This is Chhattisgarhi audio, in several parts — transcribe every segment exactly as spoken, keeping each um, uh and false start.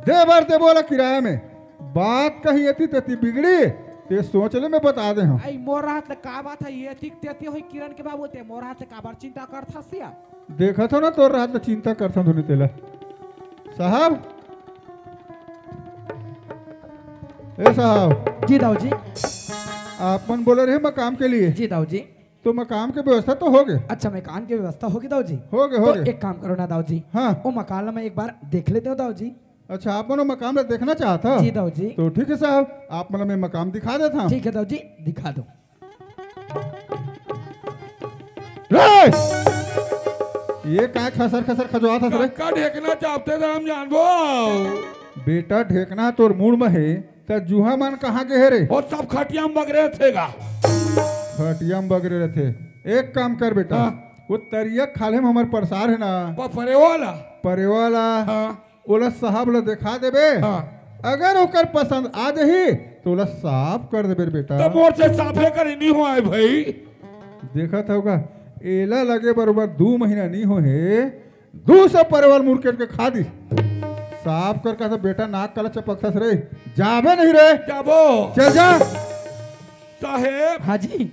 दे बर दे बोला किराया में। बात कहीं एती तेती बिगड़ी, ते सोच ले, मैं बता दे हूँ। आई मोर रहत ले का बात हे, एती तेती होई किरण के बाबू, ते मोर रहत ले काबर चिंता करथस या? देखत हो ना, तोर रहत ले चिंता करथन धुनी तेला। साहब, ए साहब, जी दाऊ जी। आप मन बोले रहे मकाम के लिए। जी दाऊ जी। तो मकाम के व्यवस्था तो हो गए? अच्छा, मकान के व्यवस्था हो गई दाऊ जी। हो गए, हो तो गए। एक काम करो ना दाऊ जी। हाँ। वो मकान ला मैं एक बार देख लेते हो दाऊ जी। अच्छा, आप मन वो मकान ला देखना चाहत हो? जी दाऊ जी। तो ठीक है साहब, आप मन मैं मकाम दिखा देता हूँ। ठीक है दाऊ जी, दिखा दो। रे! ये काय खसर खसर खजवात हस रे? का ढेकना चापते थे हम जानबो। बेटा, ढेकना तोर मुड़ में हे, त जुहा मन कहाँ गे हे रे? वो सब खटिया में बगरे थे गा। खटिया में बगरे रथे। एक काम कर बेटा, हाँ। वो तरिया खाल्हे में हमर परसार हे ना। प-, परेवा ला। परेवा ला। हाँ। ओला साहब ला देखा देबे। हाँ। अगर ओकर पसंद आ जाही, तो ओला साफ कर देबे रे बेटा। तो मोर से साफे करे नहीं होय भाई। देखत हव का, एला लगे बरोबर दू महीना नहीं हो हे, दू सौ परवल मुरकेट के खा दी। साफ कर का तो बेटा नाक काला चपकथस रे, जाबे नहीं रे। जाबो। चल जा। साहेब। हाँ जी।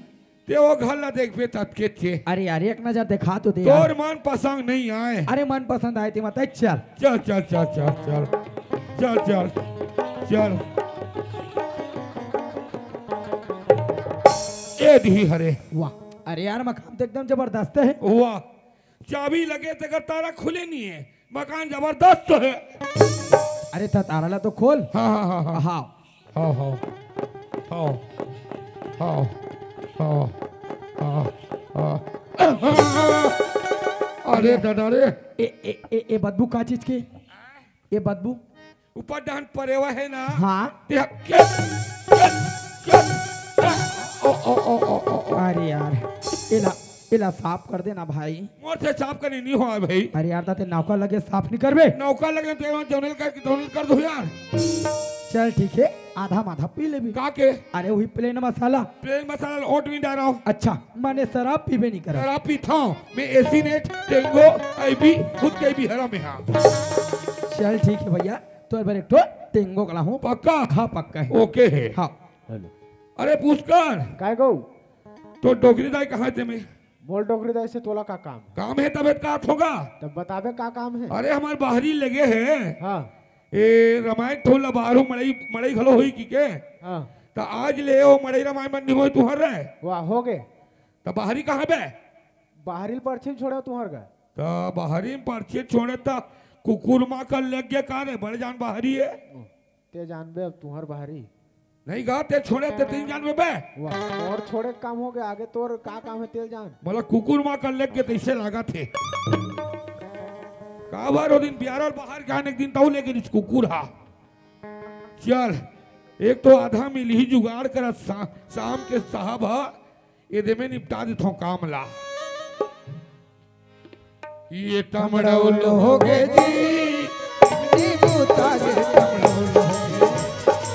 ते वो घर ला देखबे ततके थे। अरे यार, एक नजर देखा तो दे यार। तोर मन पसंद नहीं आए। अरे मन पसंद आए ते मत चल। चल, चल, चल, चल, चल। चल, चल, चल। ए दिही हरे। वाह। अरे यार, मकान तो एकदम जबरदस्त हे। वाह। चाबी लगे तेकर ताला खुले नहीं हे। मकान जबरदस्त हे। अरे त ताला ला तो खोल। हाँ, हाँ, हाँ, हाँ। हाँ। हाँ, हाँ। हाँ। हाँ। हाँ। हाँ। हाँ। अरे दादा रे। ए, ए, ए, ए बदबू का चीज के? ए बदबू? ऊपर डहन परेवा हे ना? हाँ। ते ह-, के, के, के, ओ, ओ, ओ। अरे यार, एला, एला साफ कर देना भाई। मोर से साफ करे नहीं होय भाई। अरे यार, ता ते नौका लगे साफ नहीं करबे। नौका लगे ते जौने कर, जौने कर दो यार। चल ठीक हे, आधा माधा पी लेबे। का के? अरे वही प्लेन मसाला। प्लेन मसाला ओट नहीं डारा हूँ। अच्छा, माने शराब पीबे नहीं करा। शराब पीता हूँ मैं, एसी नेट, टेंगो, आईबी, खुद के भी हरा में हाँ। चल ठीक हे भैया, तोर बर एक ठो टेंगो कला हूँ। पक्का? हाँ, पक्का हे। ओके हे। हाँ। हेलो। अरे पुष्कर। काय गो? तो डोकरी दाई कहाँ हे ते में? मोर डोकरी दाई से तोला का काम? काम हे तबे त का होगा? तब बताबे का काम हे? अरे हमर बाहरी लगे हे। हाँ। ए रामायण ठोल ला बाहर हो, मड़ई, मड़ई घलो होई की के? हाँ। त आज ले ओ मड़ई रामायण मन नहीं होय तुहर रे। वाह, हो गे। त बाहरी कहाँ बे? बाहरी ल परछी छोड़े तुहर गा। त बाहरी म परछी छोड़े त कुकुर माँ कर लेग गे का रे, बड़े जान बाहरी हे। ते जानबे अब तुहर बाहरी। नहीं गा, ते छोड़े ते तीन जानबे बे। वाह, और छोड़े के काम हो गे, आगे तोर का काम हे तेल जान। बोला कुकुर माँ कर लेग गे तैसे लागत हे। काबर ओ दिन बियारा बाहर गे हन एक दिन तऊ लेगे रिस कुकुर हा। चल, एक तो आधा मिलही जुगाड़ करत सा-, शाम के साहब हा, एदे में निपटा देथव काम ला। ये टमड़ौल हो गे जी, नींबू तागे टमड़ौल हो गे,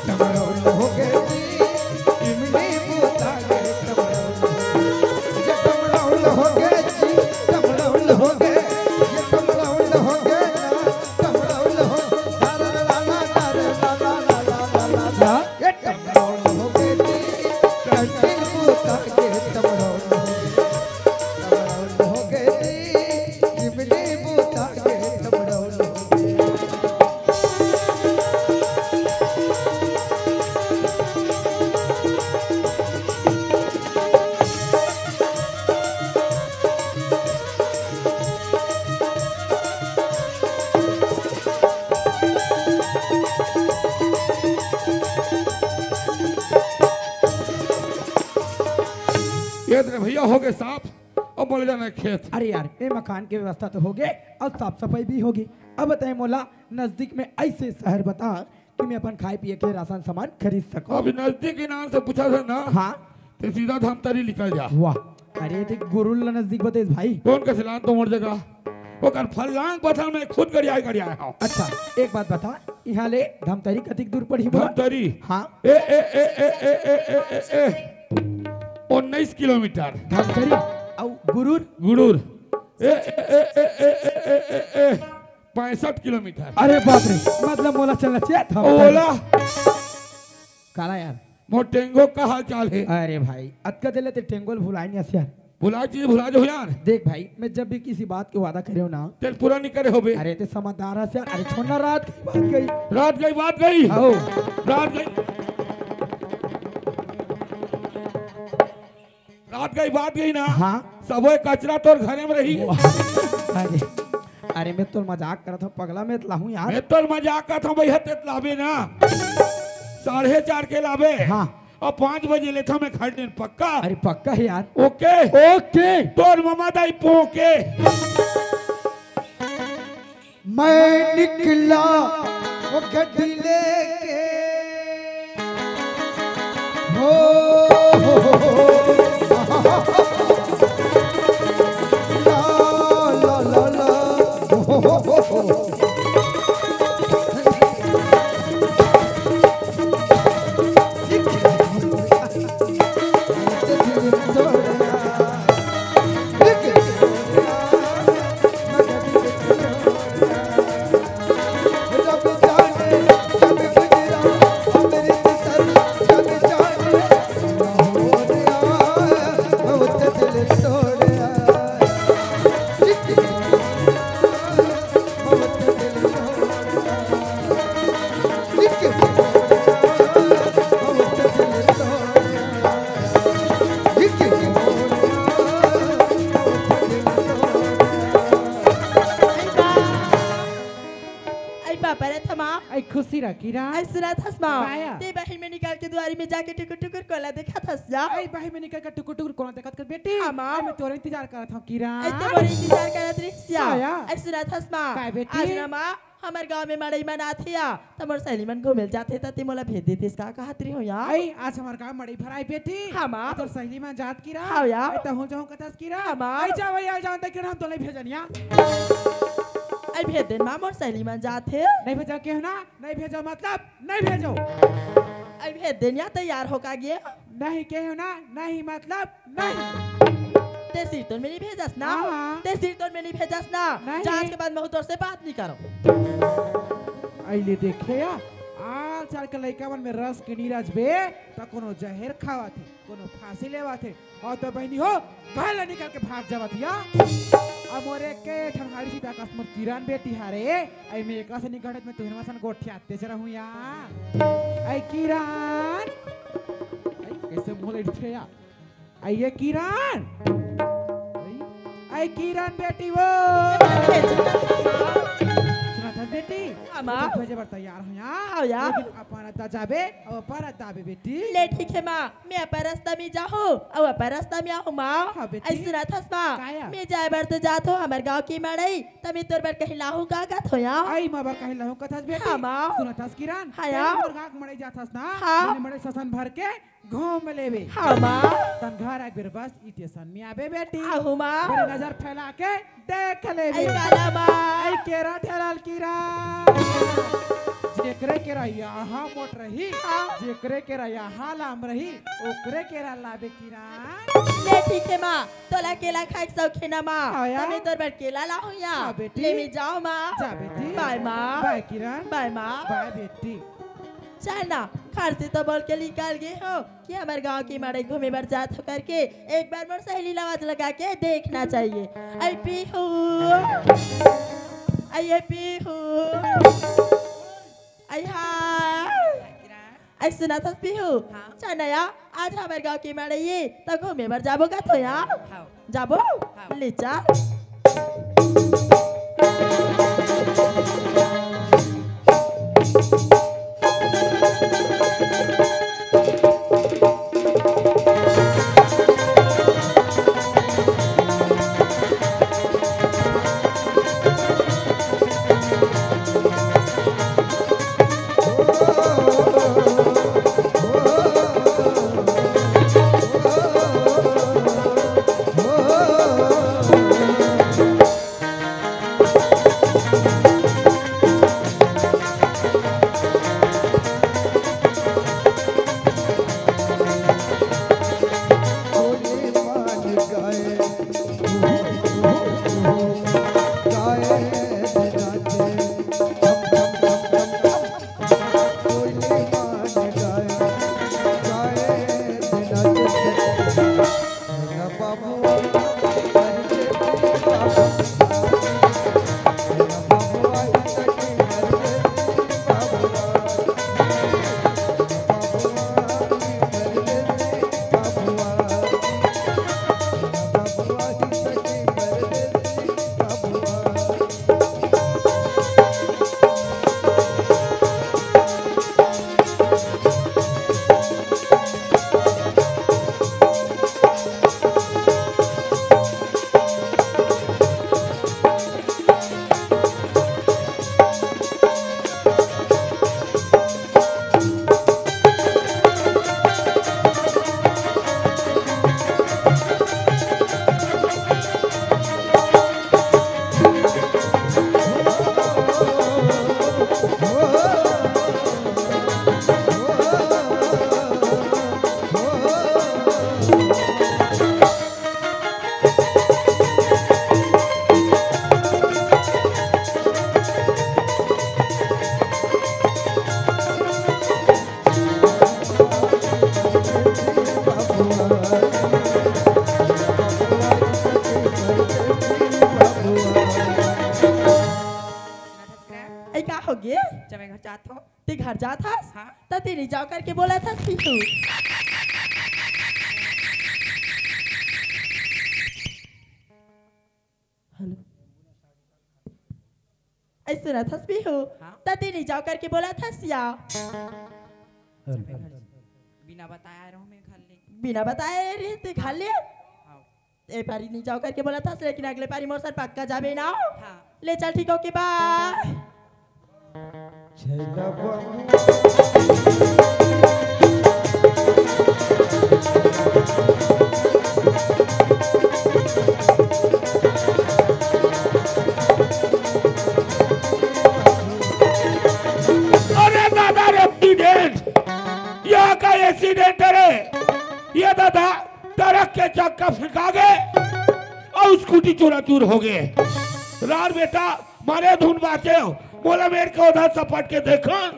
टमड़ौल हो गे जी, नींबू तागे टमड़ौल हो गे। ये टमड़ौल हो गे जी, टमड़ौल हो गे, ये टमड़ौल हो गे ना, टमड़ौल हो, ला ला ला ला। ये टमड़ौल हो गे जी, टमड़ौल हो गे। टमड़ौल हो गे जी, चिमनी बूता के टमड़ौल हो गे। ये दे भैया, हो गे साफ, अब बोले जाना खेत। अरे यार, ए मकान के व्यवस्था तो हो गे अउ साफ सफाई भी हो गे। अब बताए मोला, नजदीक में ऐसे शहर बता कि मैं अपन खाए पिए के राशन सामान खरीद सकूं। अब नजदीक के नाम से पूछा था ना, हाँ। ते सीधा धमतरी निकल जा। वाह, अरे ते गुरुल ला नजदीक बतेस भाई। कौन का सिलान तो मोर जगह? ओकर फलांग पथल में खुद गरियाए गरियाए हूँ। अच्छा, एक बात बता, यहाँ ले धमतरी कतिक दूर पड़ही बोला? धमतरी? हाँ। ए, ए, ए, ए, उन्नीस किलोमीटर। धमतरी अउ गुरुर? गुरुर। ए, ए, ए, पैंसठ किलोमीटर। अरे बाप रे, मतलब मोला चलना चाहिए था। ओला। काला यार। मोर टेंगो का हाल चाल हे? अरे भाई, अतका देर ले ते टेंगो ल भुलाए नहीं हस यार। भुला जी, भुला जो यार। देख भाई, मैं जब भी किसी बात के वादा करे हो ना, तेल पूरा नहीं करे होबे। अरे ते समझदार हस यार। अरे छोड़ ना, रात की बात गई। रात गई, बात गई। आओ। रात गई। रात गई, बात गई ना। हाँ। सबो कचरा तोर घरे में रही। अरे, अरे मैं तोर मजाक करत हूँ पगला, मैं तो लाहूँ यार। मैं तोर मजाक करत हूँ भैया, ते तो लाबे ना। साढ़े चार के लाबे। हाँ। और पाँच बजे लेथों मैं खड़े पक्का। अरे पक्का है यार। ओके। ओके। तोर ममा दाई पोके। मैं निकला वो गड्डी लेके। हो, हो, हो, हो। ला, ला, ला, ला। हो, हो, हो, हो। आई बाबा रे थमा। आई खुशी रखी रा। आई सुनत हस माँ। काया? ते बाहिर में निकल के दुआरी में जाके टुकुर टुकुर कोला देखत हस या? आई बाहिर में निकल के टुकुर टुकुर कोला देखत कर बेटी। हाँ, माँ। आई मैं तोरे इंतजार करत हूँ किरण। आई तो मोरे इंतजार करत रहिस या। काया? आई सुनत हस माँ। काय बेटी? आज ना माँ, हमर गाँव में मड़ई मनात हे या, त मोर सहेली मन घूमे ल जात हे, त ते मोला भेज देतिस का कहत रहिस हो या? आई, आज हमर गाँव मड़ई भराई बेटी। हाँ, माँ। तोर सहेली मन जात किरण। हाँ, या। आई त हूँ जाहूँ कथस किरण। हाँ, माँ। आई जा, आई, आई जान दे किरण, हम तो नहीं भेजन या। आई भेज देन माँ, मोर सहेली मन जात हे। नहीं भेजा के हो ना? नहीं भेजो मतलब नहीं भेजो। आई भेज देन या, तैयार हो का गे? नहीं के हो ना? नहीं मतलब नहीं। ते सिरतोन में नहीं भेजस ना? हाँ। ते सिरतोन में नहीं भेजस ना? नहीं। जांच के बाद महू तोर से बात नहीं करो। अइले देखे या, आजकल के लइका मन में रस के नीरज बे, त कोनो जहर खावत हे, कोनो फांसी लेवत हे, अउ तो बहिनी हो, घर ले निकल के भाग जावत या। अब मोरे के ठनहारी सीता कस मोर किरण बेटी हरे, आई मैं एका से निकलत में तुहिन मसन गोठियाते च रहूं या। आई किरण, आई कैसे मुंह लइठे या। आई ये किरण, आई, आई किरण बेटी वो। सुनत हस बेटी? हाँ, माँ। तो भेजे बर तैयार हो या। हाँ, या। लेकिन अपन रस्ता जाबे, अउ अपन रस्ता आबे बेटी। ले ठीक हे माँ, मैं अपन रस्ता में जाहूँ, अउ अपन रस्ता में आहूँ माँ। हाँ बेटी। आई सुनत हस माँ? काया? मैं जाए बर तो जात हूँ हमर गाँव की मड़ई, त मैं तोर बर कहीं लाहूँ का कहत हो या? आई मैं बर कहीं लाहूँ कथस बेटी। हाँ, माँ। सुनत हस किरण? हाँ, या। तैं हमर गाँव के मड़ई जात हस ना? हाँ। मने मड़ई ससन भर के घूम लेबे। हाँ, माँ। तन घर एक बेर बस स्टेशन में आबे बेटी। आहूँ, माँ। मेरे नजर फैला के देख लेबे। आई काला, माँ। आई केरा ठेलाल किरण। जेकरे केरा यहाँ मोट रही, हाँ। जेकरे केरा यहाँ लाम रही, ओकरे केरा लाबे किरण। ले ठीक हे, माँ। तोला केला खाए के शौक हे ना, माँ? हाँ, या। त मैं तोर बर केला लाहूँ या। हाँ, बेटी। ले मैं जाओ, माँ। जा, बेटी। बाय, माँ। बाय, किरण। बाय, माँ। बाय, बेटी। चल ना, घर से तो बोल के निकल गे हो कि हमर गाँव की मड़ई घूमे बर जात हो करके। एक बार मोर सहेली ला आवाज लगा के देखना चाहिए। आई पीहू, आई ये पीहू, आई हाँ, आई सुनत हस पीहू? हाँ। चल ना या, आज हमर गाँव की मड़ई ए, त घूमे बर जाबो का तो या? हाँ। जाबो? हाँ। ले चल। ए, का होगे? जमे घर जात हो। ते घर जात हस? हाँ। त ते नइ जाव करके बोलत हस कि तू। हेलो। ए, सुनत हस पीहू? हाँ। त ते नइ जाव करके बोलत हस या। बिना बताए आए रहूं मैं घर ले। बिना बताए रहे ते घर ले? हाँ। ए पारी नइ जाव करके बोलत हस, लेकिन अगले पारी मोर संग पक्का जाबे ना। हाँ। ले चल, ठीक हो के, बाय। अरे दादा रे, एक्सीडेंट! यहाँ का एक्सीडेंट रे? ये दादा, ट्रक के चक्का फेंका गे अउ स्कूटी चूरा चूर हो गे। रार बेटा, मारे धुन बाचे हो, मोला मेड़ के ओधा सपट के देखन।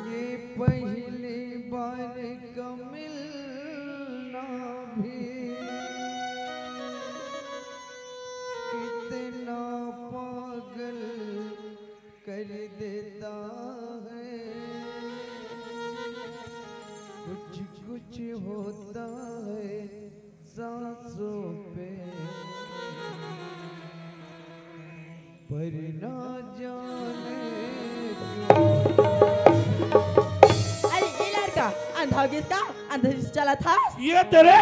ये पहली बार का मिलना भी कितना पागल कर देता है। कुछ कुछ होता है सांसों पे, पर ना जाने क्यों। अरे, ए लड़का, अंधा हो गिस का? अंधा जिस चलत हस? ये तेरे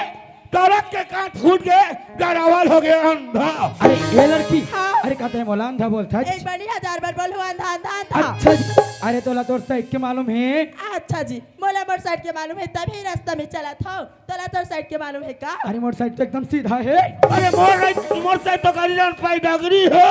ट्रक के कान फूट गे, गरावल हो गे अंधा। अरे, ए लड़की, हाँ। अरे, का ते मोला अंधा बोलथस? एक बार नहीं, हजार बार बोलहूं, अंधा, अंधा, अंधा। अच्छा जी, अरे, तोला तोर साइड के मालूम हे? अच्छा जी, मोला मोर साइड के मालूम हे, तभी रास्ता में चलत हंव। तोला तोर साइड के मालूम हे का? अरे, मोर साइड तो एकदम सीधा हे। अरे, मोर साइड, मोर साइड तो गाड़ी जान पाई डगरी हे।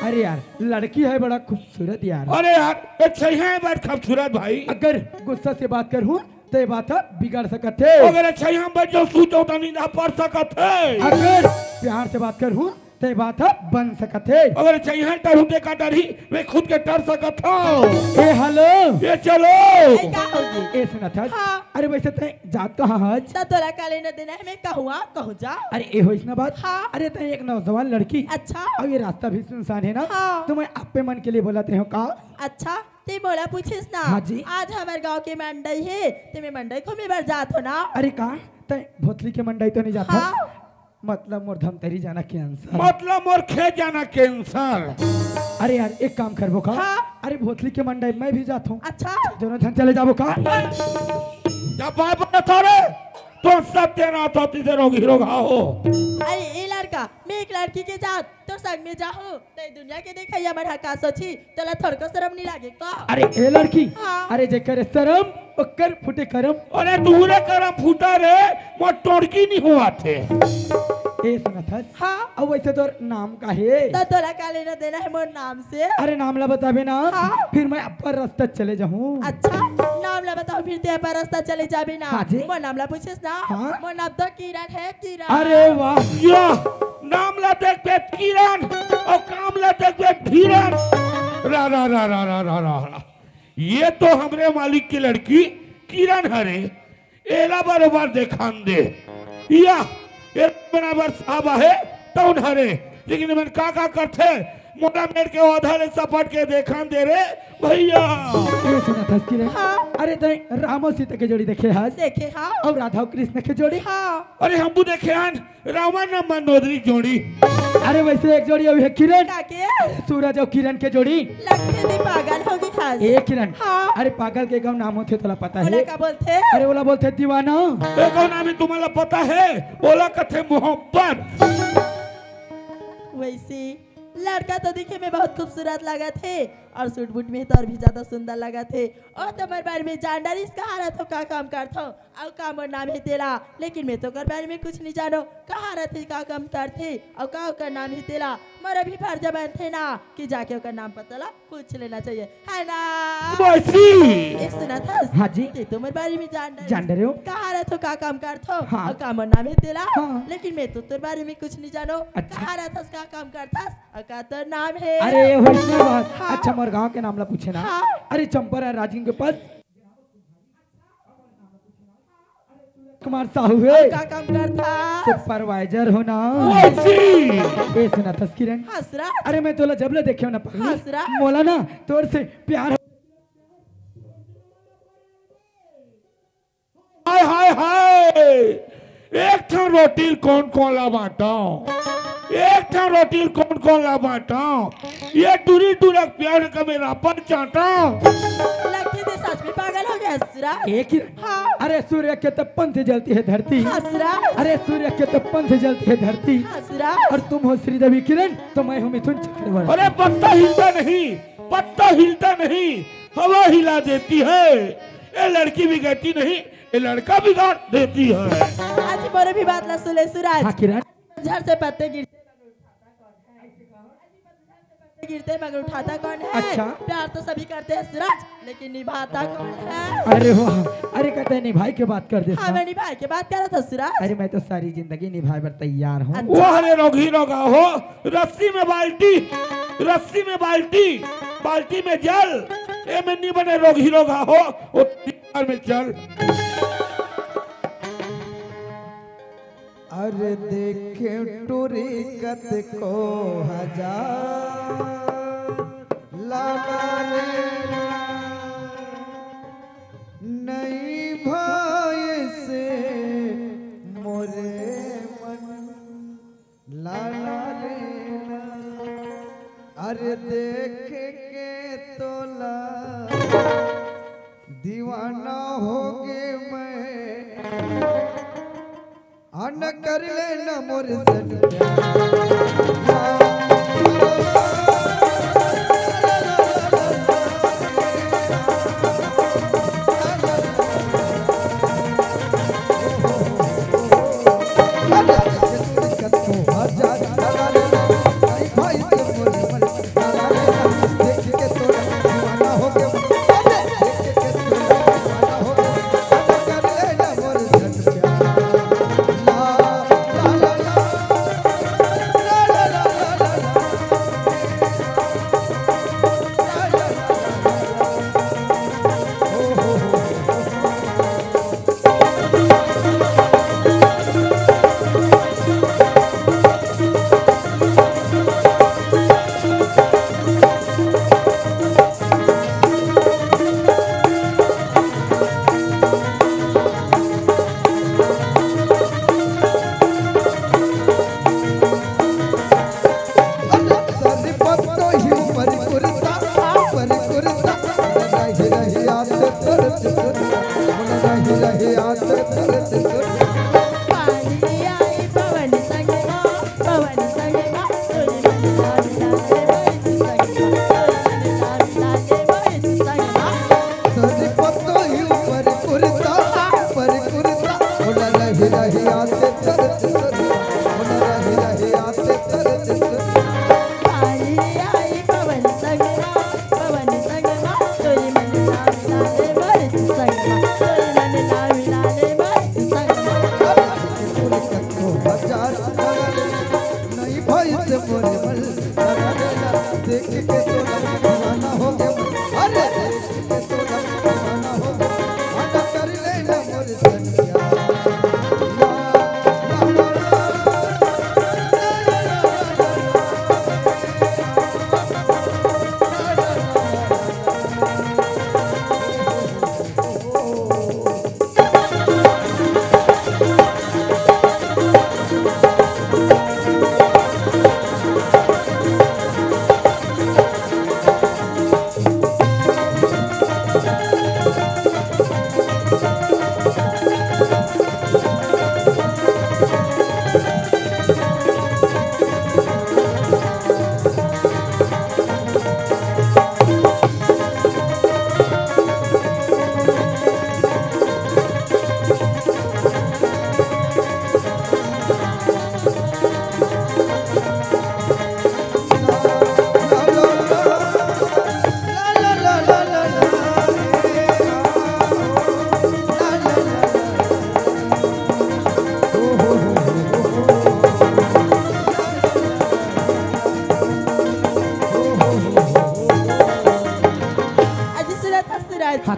अरे यार, लड़की हे बड़ा खूबसूरत यार। अरे यार, ए छइहां बड़ खूबसूरत भाई। अगर गुस्सा से बात करहूं, त ए बात ह बिगड़ सकत हे। अगर ए छइहां बड़ जो सूत उठा नींद पड़ सकत हे। अगर प्यार से बात करहूं, त ए बात ह बन सकत हे। अगर ए छइहां टरहूं ते का टरही, मैं खुद के टर सकत हंव। ए हेलो। ए चलो। ए का होगे? ए सुनत हस? हाँ। अरे वइसे ते जात कहां हस? त तोला का लेना देना हे, मैं कहूं आ, कहूं जा। अरे ए होइस ना बात? हाँ। अरे ते एक नौजवान लड़की। अच्छा। अउ ए रास्ता भी सुनसान हे ना? हाँ। त मैं आपे मन के लिए बोलत रहेंव का? अच्छा, ते मोला पूछिस ना? हाँ जी। आज हमर गांव के मंडई हे, ते मैं मंडई घूमे बर जात हंव ना। अरे का? ते भोथली के मंडई तो नइ जात हस? हाँ। मतलब मोर धमतरी जाना cancel। मतलब मोर खेत जाना cancel। अरे यार, एक काम करबो का? हाँ। अरे भोथली के मंडई मैं भी जात हंव। अच्छा। दोनों झन चले जाबो का? जब बाय बोलत हंव रे, तो सत्यनाश होतिस हे, रोगी रोगा हो। अरे ए लड़का, मैं एक लड़की के जात तोर संग में जाहूं, त ए दुनिया के देखइया मन ह का सोचही, तोला थोड़को शरम नइ लागे का? अरे ए लड़की, हाँ। अरे जेकर शरम, ओकर फूटे करम। अरे तोरे करम फूटा रे, मोर टोड़की नइ होवत हे। ए सुनत हस? हाँ। अउ वइसे तोर नाम का हे? त तोला का लेना देना हे मोर नाम से? अरे नाम ला बताबे ना, हाँ। फिर मैं अपन रास्ता चले जाहूं। अच्छा, नाम ला बताहूं फिर ते अपन रास्ता चले जाबे ना। हाँ जी। मोर नाम ला पूछिस ना? हाँ। मोर नाम तो किरण हे, किरण। अरे वाह। या, नाम ला देख बे किरण, अउ काम ला देख बे भिरन। रा, रा, रा। ये तो हमरे मालिक के लड़की किरण हरे, एला बरोबर देखान दे। या, ए बराबर साहब आहे, तउन हरे। लेकिन एमन का का करथे, मोला मेड़ के ओधा ले सपट के देखान दे रे भइया। ए सुनत हस किरण? हाँ। अरे ते राम अउ सीता के जोड़ी देखे हस? देखे हंव। अउ राधा अउ कृष्ण के जोड़ी? हाँ। अरे हमू देखे हन, रावण अउ मंदोदरी जोड़ी। अरे वइसे एक जोड़ी अउ हे किरण। का के? सूरज अउ किरण के जोड़ी। लगथे ते पागल हो गे हस। ए किरण। हाँ। अरे पागल के एक अउ नाम होथे, तोला पता हे? ओला का बोलथे? अरे ओला बोलथे दीवाना। एक अउ नाम हे तुमन ला पता हे? ओला कथे मोहब्बत। वइसे लड़का तो दिखे में बहुत खूबसूरत लगत हे अउ सूट बूट में तो अउ भी ज्यादा सुंदर लगत हे। ओ तो मोर बारे में जान डारिस, कहां रहिथव, का काम करथव, अउ का मोर नाम हे तेला, लेकिन मैं तो ओकर बारे में कुछ नइ जानंव। कहां रहिथे, का काम करथे, अउ का ओकर नाम हे तेला, मोर अभी फर्ज बनथे ना कि जाके ओकर नाम पता ला पूछ लेना चाहिए, हे ना? मौसी! ए सुनत हस? हाँ जी। ते तो मोर बारे में जान डारिस। जान डारेंव। कहां रहिथव, का काम करथव, हाँ। अउ का मोर नाम हे तेला, हाँ। लेकिन मैं तो तोर बारे में कुछ नइ जानंव। अच्छा। कहां रहिथस, का काम करथस, अउ का तोर नाम हे? अरे, ए होइस ना बात। हाँ। अच्छा, मोर गांव के नाम ला पूछे ना। हाँ। अरे, चंपारण राजिम के पास। कुमार साहू हे। का काम करथा? सुपरवाइजर हो ना। ए, सुनथस किरण? हाँ, सुराज। अरे, मैं तोला जब ले देखे हो ना पगली, हाँ, सुराज। मोला ना तोर से प्यार हो। हाय, हाय, हाय। एक ठन रोटी ल कोन कोन ला बांटंव? एक ठन रोटी ल कोन कोन ला बांटंव? ये टूरी टूरा के प्यार का मैं रापन चांटंव। लगथे ते सच में पागल हो गे हस सुराज। एक ही हाँ। अरे, सूर्य के तपन से जलती है धरती। हाँ, सुराज। अरे, सूर्य के तपन से जलती है धरती। हाँ, सुराज। और तुम हो श्रीदेवी किरण, तो मैं हूँ मिथुन चक्रवर्ती। अरे, पत्ता हिलता नहीं, पत्ता हिलता नहीं, हवा हिला देती है। ये लड़की बिगड़ती नहीं, ये लड़का बिगाड़ देती है। आज मोरे भी बात ला सुन ले सुराज। हाँ, किरण। झट से पत्ते गिरते गिरते मगर उठाता कौन है? अच्छा। प्यार तो सभी करते हैं सुराज, लेकिन निभाता कौन है? अरे वाह, अरे कहते हैं निभाई के बात कर दे। हाँ, मैं निभाई के बात कर रहा था सुराज। अरे, मैं तो सारी जिंदगी निभाए बर तैयार हूँ। अच्छा। वाह रे रोगही रोगा हो, रस्सी में बाल्टी, रस्सी में बाल्टी, बाल्टी में जल, ए में नहीं बने रोगही रोगा हो, वो दीवार में चल। अरे देखे टूरी कतको हजार, लाला रे ला, नई भाई से मोरे मन, लाला रे ला। अरे देख के तोला दीवाना हो गे मैं, अन कर लेना मोर सन प्यार।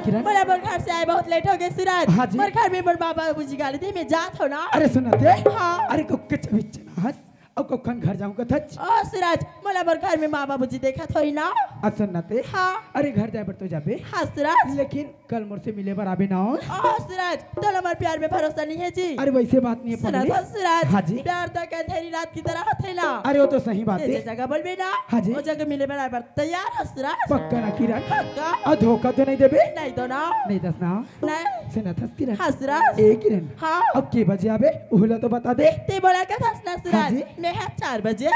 किरण। मोला मोर घर से आए बहुत लेट हो गए सूरज। हाँ जी। मोर घर में मोर माँ बाबूजी गाली दी, मैं जात हो ना। अरे सुन ना ते। हाँ। अरे को के चबिच ना हस, अउ कखन घर जाऊँ कथच। ओ सूरज, मोला मोर घर में माँ बाबूजी देखत होही ना। आ सुन ना ते। हाँ। अरे घर जाए बर तो जाबे। हाँ सूरज। लेकिन कल मोर से मिले बर आबे ना। ओ सूरज, तोला मोर प्यार में भरोसा नहीं है जी। अरे वैसे बात नहीं है सुना पगली। तो सूरज, हाँ जी। प्यार तो एक अंधेरी रात की तरह होथे ना। अरे वो तो सही बात है। जगह बोलबे ना, हाँ जी। वो जगह मिले बर आए बर तैयार हो सूरज। पक्का ना किरण? पक्का। अउ धोखा तो नहीं देबे? नहीं दो ना। नहीं दस ना। नहीं। सुना था किरण? हाँ सूरज। ए किरण। हाँ। अब के बजे आबे? उहला तो बता दे। ते बोला का था ना सूरज? हाँ जी। मैं है चार बजे।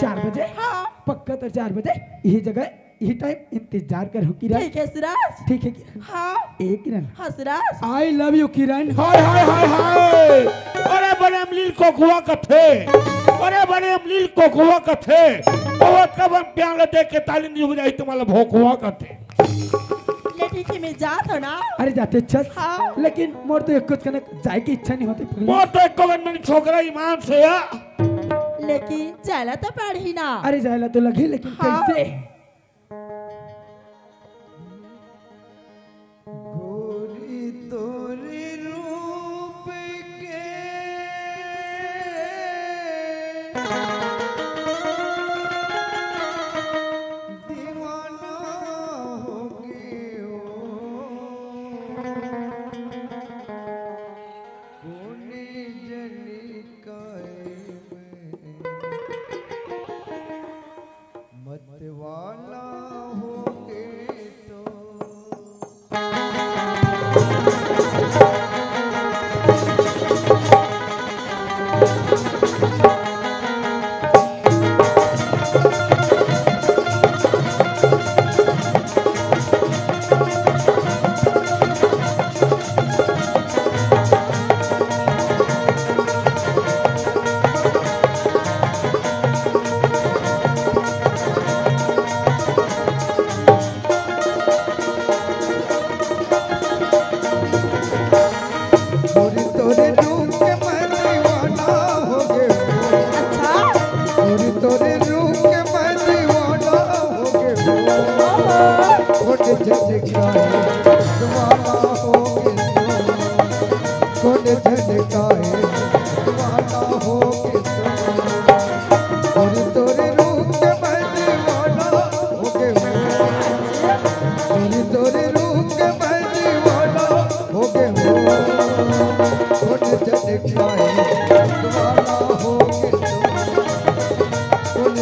चार बजे? हाँ। पक्का तो चार बजे यही जगह, यही टाइम इंतजार कर हो किरण। ठीक है सूरज। ठीक है किरण। हाँ। ए किरण। हाँ सूरज। I love you किरण। हाय हाय हाय हाय। अरे बड़े अमलील कोकुआ कथे। अरे बड़े अमलील कोकुआ कथे। बहुत कब हम प्यार देख के ताली नहीं हो जाए तुम्हारा भोकुआ कथे। ले ठीक है, मैं जात हो ना। अरे जाते अच्छा। हाँ। लेकिन मोर तो एक कुछ कनक जाए की इच्छा नहीं होती पगली। मोर तो एक कवन मन छोकरा ईमान से या। लेकिन जायला तो पड़ही ना। अरे जायला तो लगी, लेकिन हाँ। कैसे? गोरी तोरे रूप के दीवाना हो गयो। कोने जनी काहे में मत वाला हो गए तो। गोरी तोरे रूप के मैं दीवाना हो गए। अच्छा। गोरी तोरे रूप के मैं दीवाना हो गए। कोने झनकाए दीवाना हो गए। कोने झनकाए दीवाना हो गए। गोरी तोरे रूप के मैं दीवाना हो गए। गोरी तोरे रूप के मैं दीवाना हो गए हो। कोने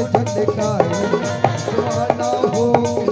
झनकाए दीवाना हो गए हो। कोने झनकाए दीवाना हो गए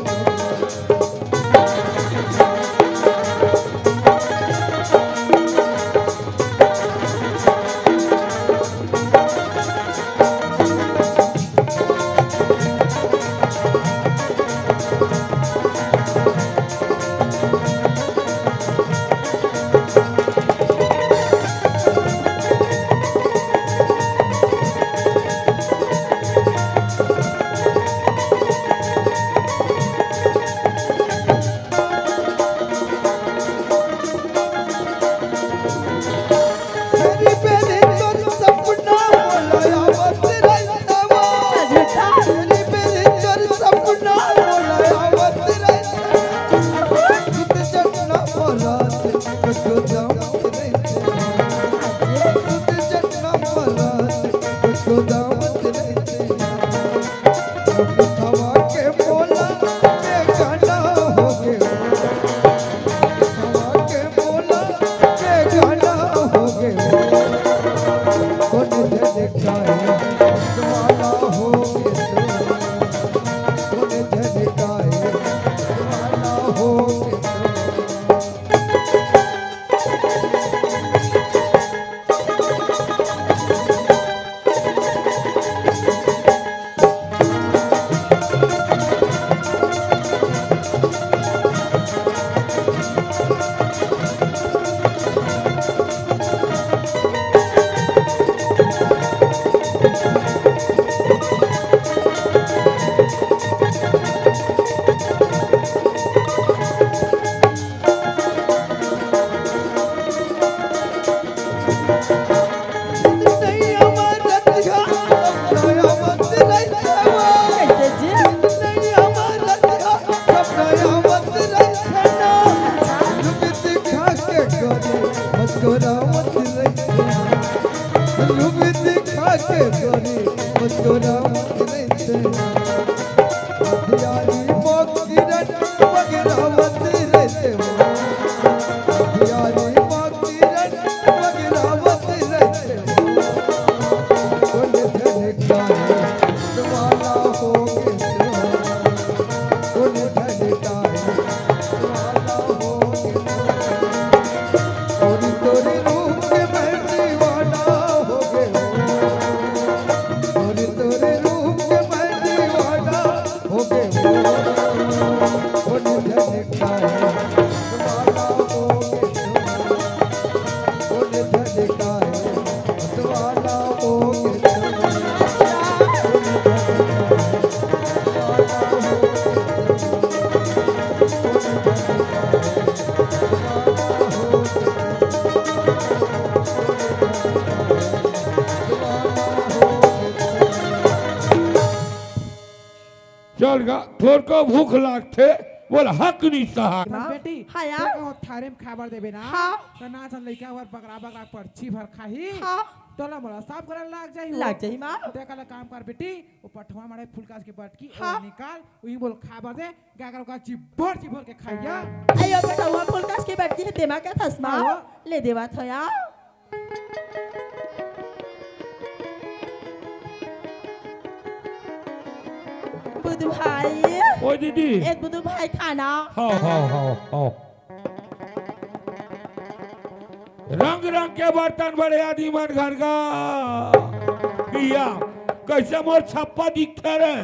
हो। अंधियारी मा किरण बगरावत रहिथे हो। अंधियारी मा किरण बगरावत रहिथे हो। कोन झन काहे वाला होगे हो। कोन झन काहे वाला होगे हो। तोरे, तोरे रूप के मैं दीवाना होगे हो। तोरे, तोरे रूप के मैं दीवाना होगे हो। कोन झन काहे वाला होगे हो। कोन झन काहे वाला होगे हो। चल गा, थोरको भूख लागथे, बोल हक नहीं सहा। बस बेटी, हाँ यार। तेरे को थारे में खाए बर देबे ना, हाँ। तो ना चल लइका बर बगरा बगरा पर्ची भर खाही। हाँ। तोला मोला सब करे लाग जाही हो। लाग जाही माँ। ते काला काम कर बेटी, वो पठवा मारे फुलकास के बटकी, हाँ। वो निकाल, वही बोल खाए बर दे, गागर का चिभर चिभर के खाइया। अयो पठवा फुलकास के बटकी हे, तेमा का थस माँ? हाँ। ले देवा थया। बुधु भाई। ओए दीदी। ए बुधु भाई खाना। हाँ, हाँ, हाँ, हाँ। रंग रंग के बर्तन बड़े आदमी मन घर का। पिया, कैसे मोर छप्पा दिखथे रे?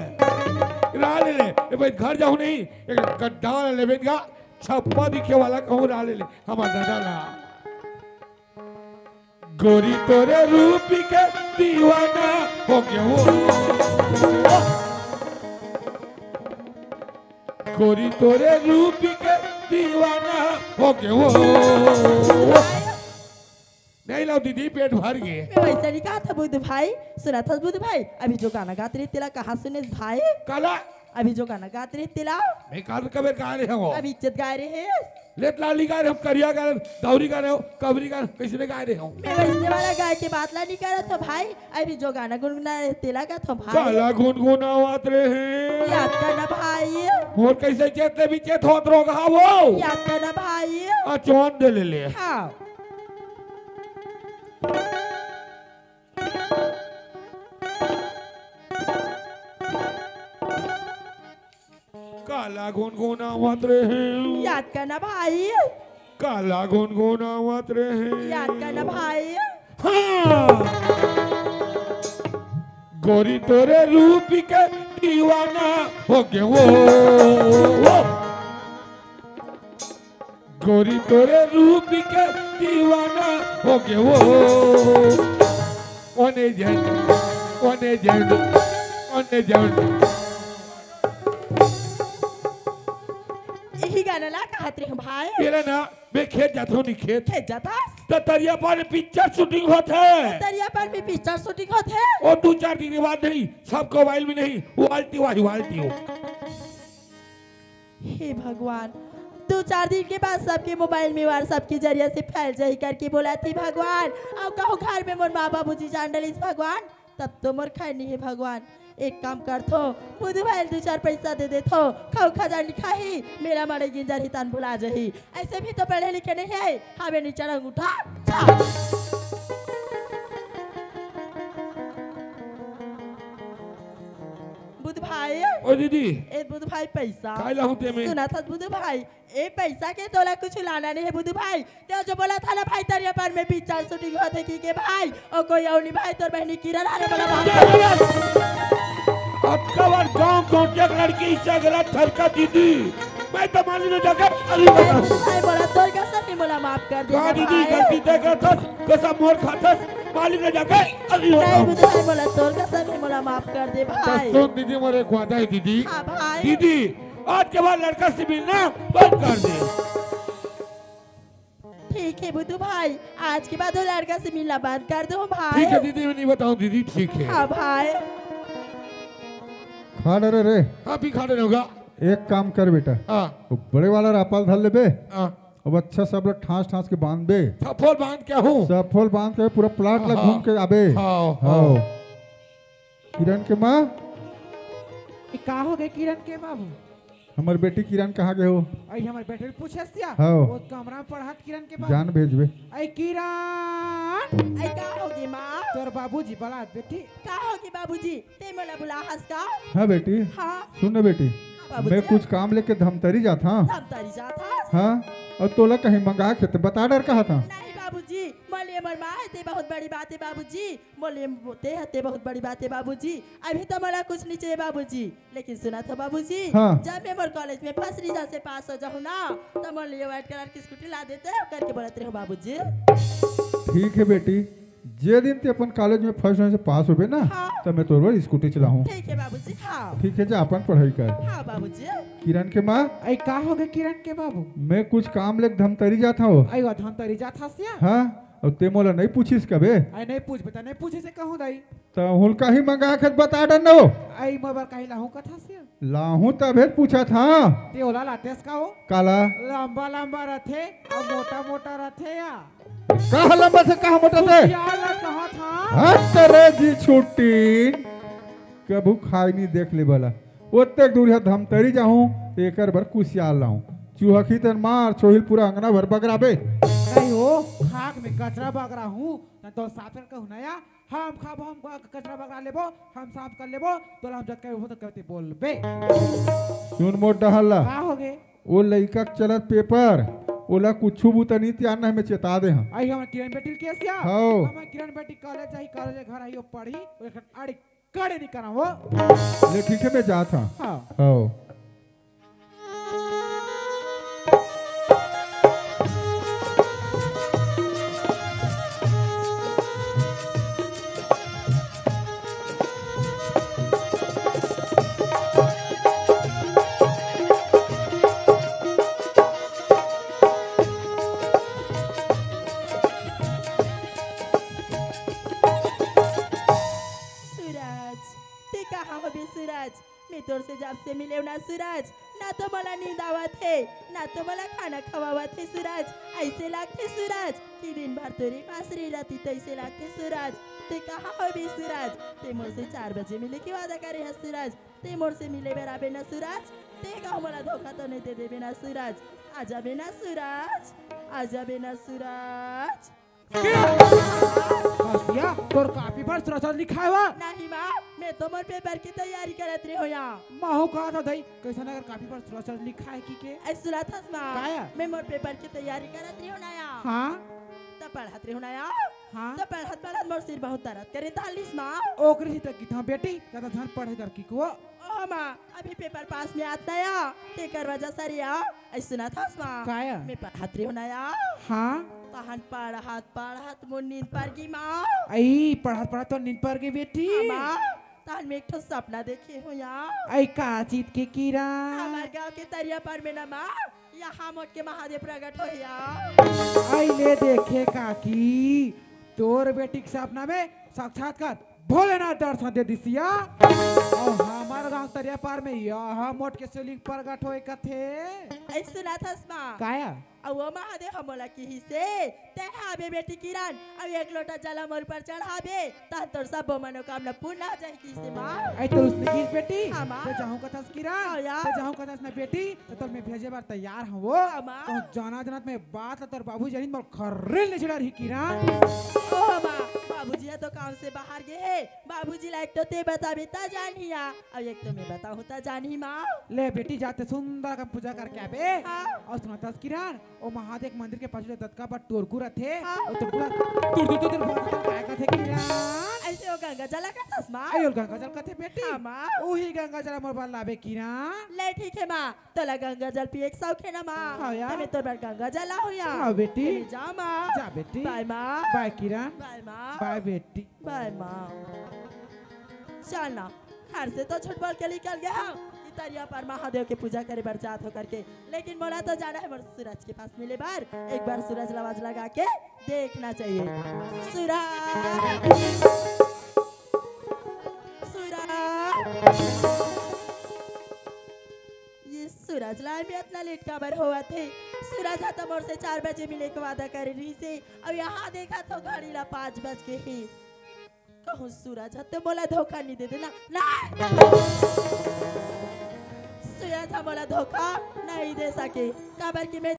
रा ले ले, ए भाई घर जाहूं नहीं, एक गड्ढा वाला लेबे का, छप्पा दिखे वाला कहूं रा ले ले, हमार दादा ला। गोरी तोरे रूप के दीवाना होगे हो। गोरी तोरे रूप के दीवाना होगे हो। नहीं लाव दीदी, पेट भर गे। मैं वैसा नहीं कहा था बुध भाई, सुना था बुध भाई, अभी जो गाना गात रहे तेला कहाँ सुने भाई? काला? अभी जो गाना गात रहे तेला। मैं काल कबे गा रहे हो। अभी इज्जत गा रहे हैं। लेत लाली गा रहे हो, करिया गा रहे हो, दौरी गा रहे हो, कबरी गा रहे हो, कैसे गा रहे हो? मैं वैसे वाला गाय के बात ला नहीं करत हो भाई, अभी जो गाना गुनगुना रहे तेला का थो भाई। काला गुनगुनावत रहे। याद करना भाई। मोर कैसे चेत ले भी चेत होत रोग हा वो। याद करना भाई। आ चौन दे ले ले। हाँ। काला गुनगुनावत रहे। याद करना भाई। काला गुनगुनावत रहे। याद करना भाई। हाँ। गोरी तोरे रूप के दीवाना होगे हो। गोरी तोरे रूप के दीवाना होगे हो। ओने जन, ओने जन, ओने जन। यही गाना ला कहत रहे भाई। तेरा ना, मैं खेत जात हूँ, नहीं खेत। खेत जाता? तो तरिया पार में पिक्चर शूटिंग होत है। तरिया पार में पिक्चर शूटिंग होत है। और दो चार दिन के बाद नहीं, सबको मोबाइल में नहीं, वालती वाही वालती हो। हे भगवान, दो चार दिन के बाद सबके मोबाइल में WhatsApp के जरिया से फैल जाही करके बोलत हे भगवान। अउ कहूँ घर में मोर माँ बाबूजी जान डलिस भगवान, तब तो मोर खैनी हे भगवान। एक काम करथो, बुधु भाई ल दू चार पैसा दे देथो, खाऊ खजानी खाही, मेला माड़े गिंजर ही तन भुला जही। ऐसे भी तो पढ़े लिखे नहीं है, हवे नीचा रंग उठा छा। बुध भाई। ओ दीदी। ए बुध भाई पैसा। काय लाहूं ते में? सुना था बुध भाई, ए पैसा के तोला कुछ लाना नहीं है बुध भाई। ते जो बोला था ना भाई तरिया पार में पिक्चर शूटिंग होथे की के भाई, ओ कोई अउ नहीं भाई तोर बहनी किरण आने वाला बात। अतका बार गांव गांव के एक लड़की इससे गलत हरकत दीदी। मैं तो माली न जाके अभी बता। भाई बोला तोर कसम ही मोला माफ कर दे का ना दीदी भाई। गलती ते करथस, कसम मोर खाथस, माली न जाके अभी नहीं बता। बुध भाई बोला तोर कसम ही मोला माफ कर दे तो भाई। सुन दीदी, मोर एक वादा है दीदी। हाँ भाई। दीदी, आज के बाद लड़का से मिलना बंद कर दे। ठीक है बुधू भाई, आज के बाद वो लड़का से मिलना बंद कर दो भाई। ठीक है दीदी, मैं नहीं बताऊं दीदी, ठीक है। हाँ भाई। खा डरे रे। हाँ, भी खा डरे होगा। एक काम कर बेटा, हाँ। वो बड़े वाला रापाल धर ले बे। हाँ। अब अच्छा सब लोग ठांस ठांस के बांध बे। सफोल बांध के हूँ। सफोल बांध के पूरा प्लाट ला हाँ। घूम के आबे। हाँ, हाँ। हाँ। किरण के माँ, ए, का हो गे किरण के बाबू? हमर बेटी किरण कहाँ गे हो? अई हमर बेटी ल पूछे सिया। हव। वो कमरा में पढ़त किरण के बाबू। जान भेजबे। अई किरण। अई का होगे माँ? तोर बाबूजी बलात बेटी। का होगे बाबूजी? ते मोला बुलाहस का? हाँ बेटी। हाँ। सुन ना बेटी, हाँ बाबूजी। मैं कुछ काम लेके धमतरी जात हँव। धमतरी जात हस? हाँ, अउ तोला कहीं मंगा के त बता डर कहा था। नहीं बाबूजी, मोर लिए मोर माँ हे ते बहुत बड़ी बात हे बाबूजी। मोर लिए ते ह ते बहुत बड़ी बात हे बाबूजी। अभी तो मोला कुछ नहीं चाहिए बाबूजी। लेकिन सुनत हो बाबूजी, हाँ। जब मैं मोर कॉलेज में फर्स्ट डिवीजन से पास हो जाहूँ ना, तो मोर लिए व्हाइट कलर की स्कूटी ला देते हो करके बोलत रहे हो बाबूजी। ठीक है बेटी, जे दिन ते अपन कॉलेज में फर्स्ट डिवीजन से पास होबे ना, हाँ। तो मैं तोर बर स्कूटी चलाहूँ। ठीक है बाबूजी, हाँ। ठीक है, जा अपन पढ़ाई कर। हाँ बाबूजी। किरण के माँ। अई का होगे किरण के बाबू? मैं कुछ काम लेके धमतरी जात हँव। अई वो धमतरी जात हस या? हाँ, अउ ते मोला नहीं पूछिस कबे? अई नहीं पूछबे त नहीं पूछे से कहूँ दाई। त हुन कहीं मंगा के बता डर न हो। अई मोर बर कहीं लाहूँ कथस या? लाहूँ तभे पूछत हँव। ते ओला लातेस का हो? काला? लंबा लंबा रथे अउ मोटा मोटा रथे या? कहाँ लंबा से कहाँ मोटा से? कुसियार ला कहा था। हट रे जी छुट्टी। कभू खाई नहीं देख ले वाला। ओतेक दूर ह धमतरी जाहूँ, एकर बर कुसियार लाहूँ। चुहकी तन मार, छोहिल पूरा अंगना भर बगराबे। नहीं हो, खाक में कचरा बगरा हूँ, त तो साफ कर कहूँ ना या। हम खाब, हम क-, कचरा बगरा लेबो, हम साफ कर लेबो, तोला हम जतका होबो तो कहते बोलबे। सुन मोर डहर ला। का होगे? वो लइका के चलत पेपर, ओला कुछु बूता नहीं तियार ना, हमें चेता दे हँव। अई हमर किरण बेटी ल केस या? हव। हमर किरण बेटी कॉलेज जाही, कॉलेज घर आही, वो पढ़ही, वो एक अड़ी कड़े नहीं करा वो। ले ठीक है, मैं जात हँव। हाँ। हव। सूरज, ते कहाँ होबे सूरज? मैं तोर से जब से मिले हँव ना सूरज, ना तो मोला नींद आवत हे, ना तो मोला खाना खवावत हे सूरज। अइसे लागथे सूरज कि दिन भर तोरे पास रही रहती त अइसे लागथे सूरज। ते कहाँ होबे सूरज? ते मोर से चार बजे मिले के वादा करे हस सूरज, ते मोर से मिले बर आबे ना सूरज। ते कहूँ मोला धोखा तो नहीं दे देबे ना सूरज? आ जाबे ना सूरज, आ जाबे ना सूरज। कसिया, तोर कॉपी पर सूरज लिखाय हवय? नहीं माँ, मैं तो मोर पेपर की तैयारी करत रहे हँव या। महूँ कहा था दाई, कइसन अगर कॉपी पर सूरज लिखाय हे कि के? अई सुनत हस माँ, काया? मैं मोर पेपर की तैयारी करत रहे हँव ना या। हाँ। त पढ़त रहे हँव ना या। हाँ। त पढ़त पढ़त मोर सिर बहुत दर्द करे डालिस माँ। ओकरे ही त किथा बेटी, ज्यादा झन पढ़े कर की को। ओह माँ, अभी पेपर पास में आत ना या, तेकर वजह से रे या। अई सुनत हस माँ? काया? मैं पढ़त रहे हँव ना या। हाँ। तहन पढ़त पढ़त मोर नींद पर गे माँ। अई पढ़त पढ़त तोर नींद पर गे बेटी। हाँ माँ, तहन मैं एक ठो सपना देखे हँव या। अई का चीज के किरण? हमर गाँव के तरिया पर में ना माँ, यहाँ मोट के महादेव प्रगट होय या। अई ले देखे काकी, तोर बेटी के सपना में साक्षात्कार भोलेनाथ दर्शन दे दिस या। अउ हमर गाँव तरिया पार में यहाँ मोट के शिवलिंग प्रगट होय कथे। अई सुनत हस माँ? काया? अउ वो महादेव ह मोला किहिसे, "ते हा आबे बेटी किरण, अउ एक लोटा जल मोर ऊपर चढ़ाबे, तहन तोर सब्बो मनोकामना पूर्ण हो जाही," किहिसे माँ। अई तो उसने किहिस बेटी, हाँ माँ। ते जाहूँ कथस किरण, हाँ यार। ते जाहूँ कथस ना बेटी, त तोर मैं भेजे बर तैयार हँव वो। हाँ माँ। कहूँ जाना जाना त मैं बात ला तोर बाबू जानी मोर खर्रेल निचड़ा रही किरण। ओह माँ, बाबूजी ह तो काम से बाहर गे हे। बाबूजी ला एक तो ते बताबे त जानही या, अउ एक तो मैं बताहूँ त जानही माँ। ले बेटी, जाते सुंदर कन पूजा करके आबे। हाँ। अउ सुनत हस किरण, ओ महादेव मंदिर के पाछू ले दतका बर टोरकू रथे। हाँ। ओ टोरकू ला तुर, तुर, तुर, तुर, भगत काय कथे किरण? अइसे ओ गंगा जल ला कथस माँ? अयो गंगा जल कथे बेटी। हाँ माँ। उही गंगा जल मोर बर लाबे किरण। ले ठीक हे माँ, तोला गंगा जल पिए के शौक हे ना माँ? हाँ यार। त मैं तोर बर गंगा जल लाहूँ या। हाँ बेटी। ले जा माँ। जा बेटी। बाय माँ। बाय किरण। बाय माँ। बाय बेटी। बाय माँ। चल ना, घर से तो झूठ बोल के निकल गे हँव कि तरिया पर महादेव के पूजा करे बर जात हँव करके, लेकिन मोला तो जाना हे मोर सूरज के पास मिले बर। एक बार सूरज ला आवाज लगा के देखना चाहिए। सूरज, सूरज। ये सूरज ला भी अतना लेट काबर होवत हे? सूरज ह तो मोर से चार बजे मिले के वादा करे रहिस हे, अउ यहाँ देखत हँव घड़ी ला पाँच बज गे हे। कहूँ सूरज ह तो मोला धोखा नहीं दे देना। ना। मोला धोखा नहीं दे सके, काबर कि मैं